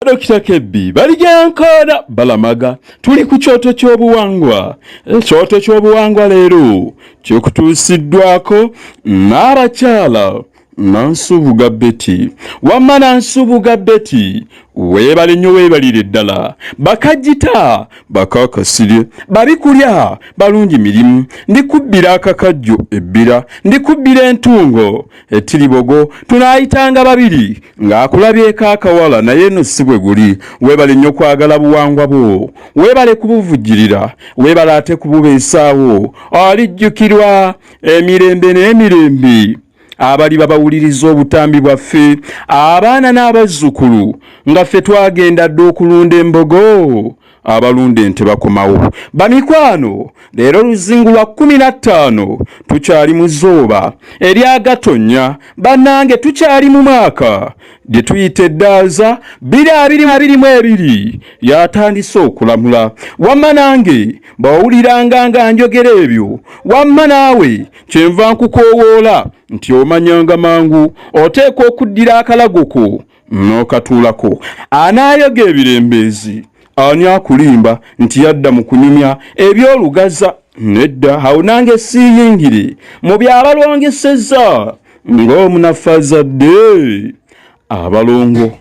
Dokita Kebbi baligyankoona balamaga. Tuli ku kyoto ky'obuwangwa. Ekyoto ky'obuwangwa leero kikutuusiddwako n'abakyala Nansubuga Betty. Wamma Nansubuga Betty, weebale nnyo weebalire ddala. Bakajjita bakakasirye babikulya balungi mirimu. Ndikubbira akakajjo ebbira, ndikubbira entungo Ettiribogo tunaayitanga babiri ng'akulabyeko akawala naye eno si bwe guli. Weebale nnyo kwagala buwangwa bwo, weebale kubuvujjirira, weebale ate kububeesaawo. Alijjukirwa emirembe n'emirembe abaliba bawuliriza obutambi bwaffe, abaana n'abazzukulu, nga ffe twagenda dda okulunda embogo. Abalunda ente bakomawo. Bamikwano, leero luzingu lwa 15, tukyali mu zooba eryagatonnya. Bannange, tukyali mu mwaka lye tuyita eddaaza 2022 yatandise okulamula. Wamma nange bw'owuliranga nga njogera ebyo, wamma naawe kyenva nkukoowoola nti omanyanga mangu oteekwa okuddira akalago ko n'okatuulako. Anaayoga ebirembeezi ani akulimba nti yadda mu kunyumya eby'olugaza? Nedda, awo nange siiyingire mu byabalongesezza ng'omunafu azadde abalongo.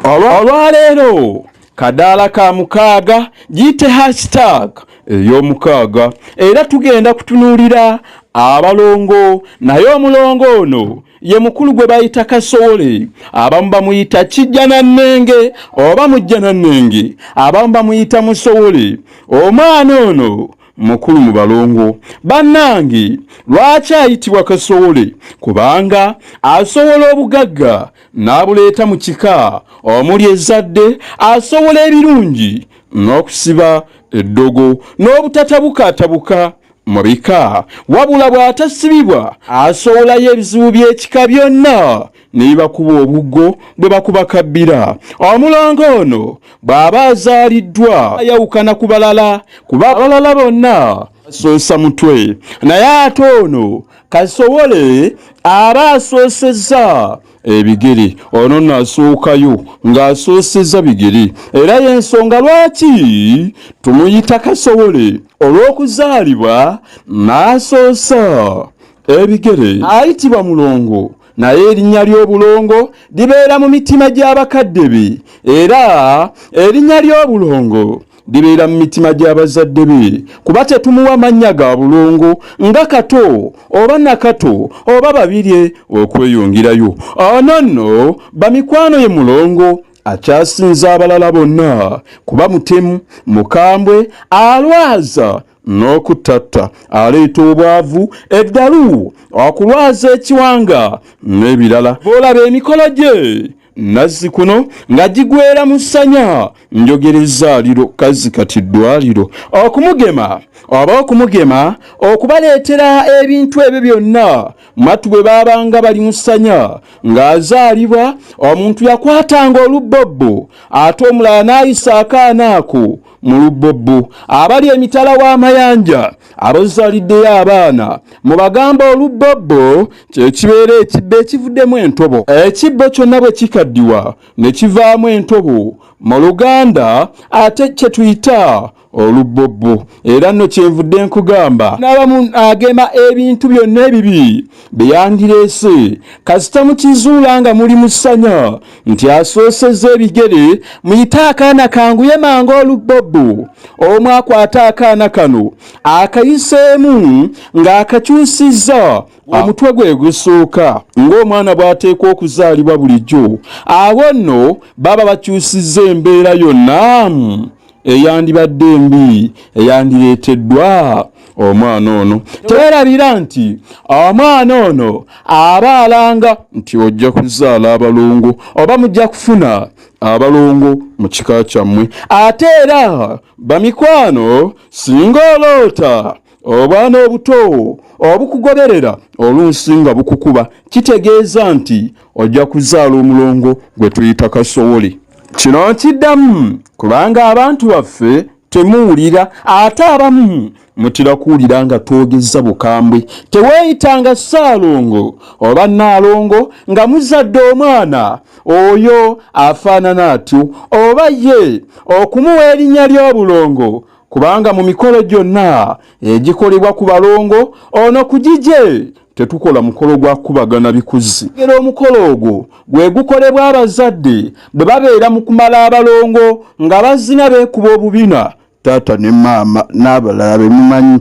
Olwaleero kadaala ka mukaaga, giyite hashtag ey'omukaaga, era tugenda kutunuulira abalongo. Naye omulongo ono ye mukulu gwe bayita Kasowole, abamu bamuyita Kijjanannenge oba Mujjanannenge, abamu bamuyita Musowole. Omwana ono mukulu mu balongo. Bannange, lwaki ayitibwa Kasowole? Kubanga asowola obugagga n'abuleeta mu kika omuli ezzadde, asowola ebirungi n'okusiba eddogo n'obutatabukatabuka mu bika. Wabula bw'atasibibwa asowolayo ebizibu by'ekika byonna ne bibakuba obuggo bwe bakuba kabbira. Omulongo ono bw'aba azaaliddwa ayawukana ku balala, kuba abalala bonna asoosa mutwe, naye ate ono Kasowole aba asoosezza ebigere. Ono nno asookayo ng'asoosezza bigere, era y'ensonga lwaki tumuyita Kasowole, olw'okuzaalibwa n'asoosa ebigere. Ayitibwa mulongo, naye erinnya ly'obulongo libeera mu mitima gy'abakadde be, era erinnya ly'obulongo libeera mu mitima gy'abazadde be, kuba tetumuwa mannya ga bulongo nga Kato oba Nakato oba Babirye okweyongerayo. Ono nno bamikwano ye mulongo akyasinza abalala bonna, kuba mutemu, mukambwe, alwaza n'okuttatta, aleeta obwavu, eddalu, okulwaza ekiwanga n'ebirala. Bw'olaba emikolo gye nazzi kuno nga gigwera mu ssanya, njogera ezzaaliro kazzi kati ddwaliro, okumugema oba okumugema okubaleetera ebintu ebyo byonna. Mwattu bwe baabanga bali mu ssanya ng'azaalibwa, omuntu yakwatanga olubbobbo ate omulala n'ayisa akaana ako mu lubbobbo. Abali emitala w'amayanja abazaaliddeyo abaana mubagamba olubbobbo kye kibeera ekibbo ekivuddemu entobo. Ekibbo kyonna bwe kikaddiwa ne kivaamu entobo mu Luganda ate kye tuyita olubbobbo. Era nno kyenvudde nkugamba n'abamu agema ebintu byonna ebibi bye yandireese. Kasita mukizuula nga muli mu ssanya nti asoosezza ebigere, muyite akaana kanguye mangu olubbobbo. Omu akwate akaana kano akayiseemu ng'akakyusizza omutwe gwe gusooka ng'omwana bw'ateekwa okuzaalibwa bulijjo. Awo nno baba bakyusizza embeera yonna eyandibadde embi eyandireeteddwa omwana ono. Tewerabira nti omwana ono aba alanga nti ojja kuzaala abalongo oba mujja kufuna abalongo mu kika kyammwe. Ate era bamikwano, singa oloota obwana obuto obukugoberera oluusi nga bukukuba, kitegeeza nti ojja kuzaala omulongo gwe tuyita Kasowole. Kino nkiddamu kubanga abantu baffe Temuwulira, ate abamu mutera kuwulira nga twogezza bukambwe. Teweeyitanga Ssaalongo oba Nnaalongo nga muzadde omwana oyo afaanana atyo, oba ye okumuwa erinnya ly'obulongo, kubanga mu mikolo gyonna egikolebwa ku balongo ono ku gigye tetukola mukolo gwa kukubagana bikuzi. Era omukolo ogwo gwe gukolebwa abazadde bwe babeera mu kumala abalongo nga bazina beekuba obubina, taata ne maama n'abalala be mumanyi.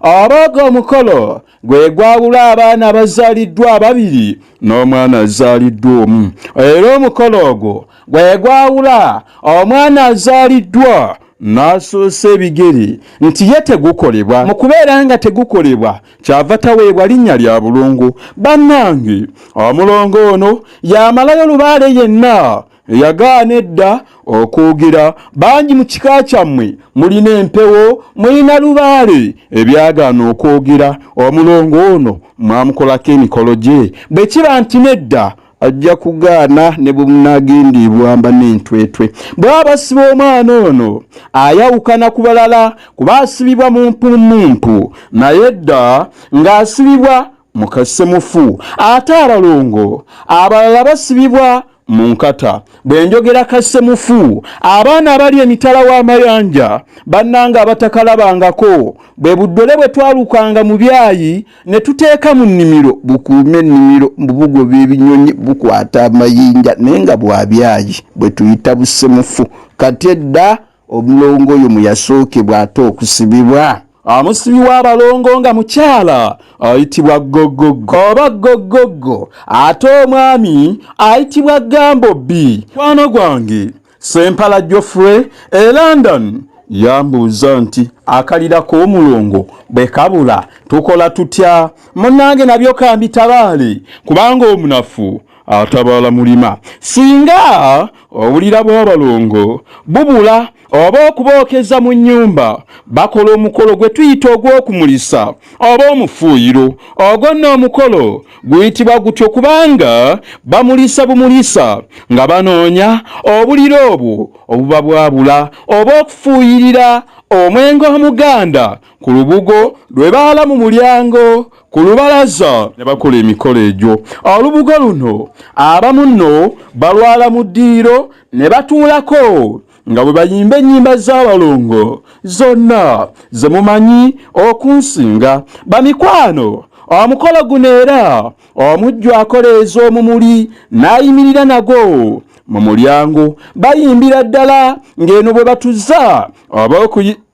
Abaaga omukolo gwe gwawula abaana abazaaliddwa ababiri n'omwana azaaliddwa omu. Era omukolo ogwo gwe gwawula omwana azaaliddwa n'asoosa ebigere nti ye tegukolebwa. Mu kubeera nga tegukolebwa, kyava taweebwa linnya lya bulongo. Bannange, omulongo ono yamalayo lubaale yenna yagaana edda okwogera. Bangi mu kika kyammwe mulina empewo, mulina lubaale ebyagaana okwogera. Omulongo ono mwamukolako emikolo gye? Bwe kiba nti nedda, ajja kugaana ne bwe munaagenda ebwamba n'entwetwe. Bw'aba basiba omwana ono ayawukana ku balala, kuba asibibwa mu mpumumpu, naye dda ng'asibibwa mu kasemufu, ate abalongo abalala basibibwa mu nkata. Bwe njogera kasemufu, abaana abali emitala w'amayanja bannanga abatakalabangako, bwe buddole bwe twalukanga mu byayi ne tuteeka mu nnimiro bukuume ennimiro, bubugoba ebinyonyi, bukwata amayinja, naye nga bwa byayi, bwe tuyita busemufu. Kati edda omulongo oyo mwe yasookebwa ate okusibibwa. Amusibi w'abalongo nga mukyala ayitibwa Goggoggo oba Goggoggo, ate omwami ayitibwa Gambo B. Mukwano gwange Sempala Geoffrey e London yambuuza nti akalira k'omulongo bwe kabula tukola tutya? Munnange, nabyo kambitabaale, kubanga omunafu atabaala mulima. Singa obulira bw'abalongo bubula oba okubookeza mu nnyumba, bakola omukolo gwe tuyita ogw'okumulisa oba omufuuyiro. Ogwo nno omukolo guyitibwa gutyo kubanga bamulisa bumulisa nga banoonya obuliro obwo obuba bwabula, oba okufuuyirira omwenge omuganda ku lubugo lwe baala mu mulyango ku lubalaza ne bakola emikolo egyo. Olubugo luno abamu nno balwala mu ddiiro ne batuulako nga bwe bayimba ennyimba z'abalongo zonna ze mumanyi okunsinga. Bamikwano, omukolo guno era omujju akoleeza omumuli n'ayimirira nagwo mu mulyango, bayimbira ddala ng'eno bwe batuza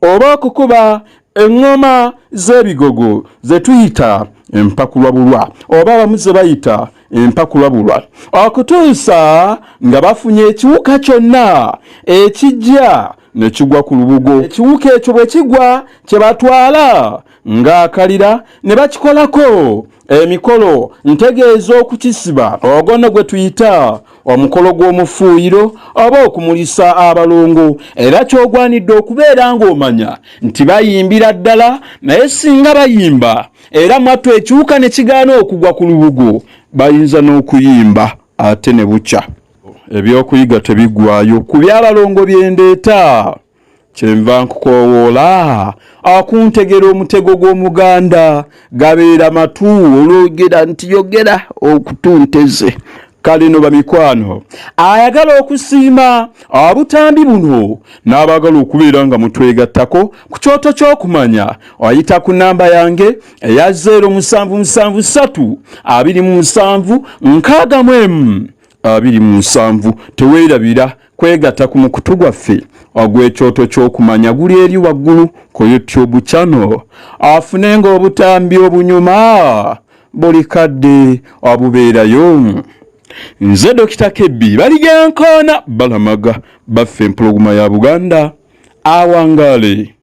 oba okukuba eŋŋoma z'ebigogo ze tuyita empakulwabulwa, oba abamu ze bayita empakulwabulwa, okutuusa nga bafunye ekiwuka kyonna ekijja ne kigwa ku lubugo. Ekiwuka ekyo bwe kigwa, kye batwala ng'akalira ne bakikolako emikolo, ntegeeza okukisiba. Ogwo nno gwe tuyita omukolo gw'omufuuyiro oba okumulisa abalongo. Era ky'ogwanidde okubeera ng'omanya nti bayimbira ddala, naye singa bayimba era mwattu ekiwuka ne kigaana okugwa ku lubugo, bayinza n'okuyimba ate ne bukya. Ebyokuyiga tebiggwayo ku by'abalongo byendeeta. Kyenva nkukoowoola akuntegera omutego gw'Omuganda gabeera matu, olwogera nti yogera okutunteze. Kale no bamikwano, ayagala okusiima obutambi buno n'abaagala okubeera nga mutwegattako ku kyoto ky'okumanya, oyita ku namba yange eya 0773 27 61 27. Teweerabira kwegatta ku mukutu gwaffe ogw'ekyoto ky'okumanya, guli eri waggulu ku YouTube channel, afune ng'obutambi obunyuma buli kadde obubeerayo. Nze Dokita Kebbi Baligenkoona Balamaga, baffe empologoma ya Buganda, awangaale.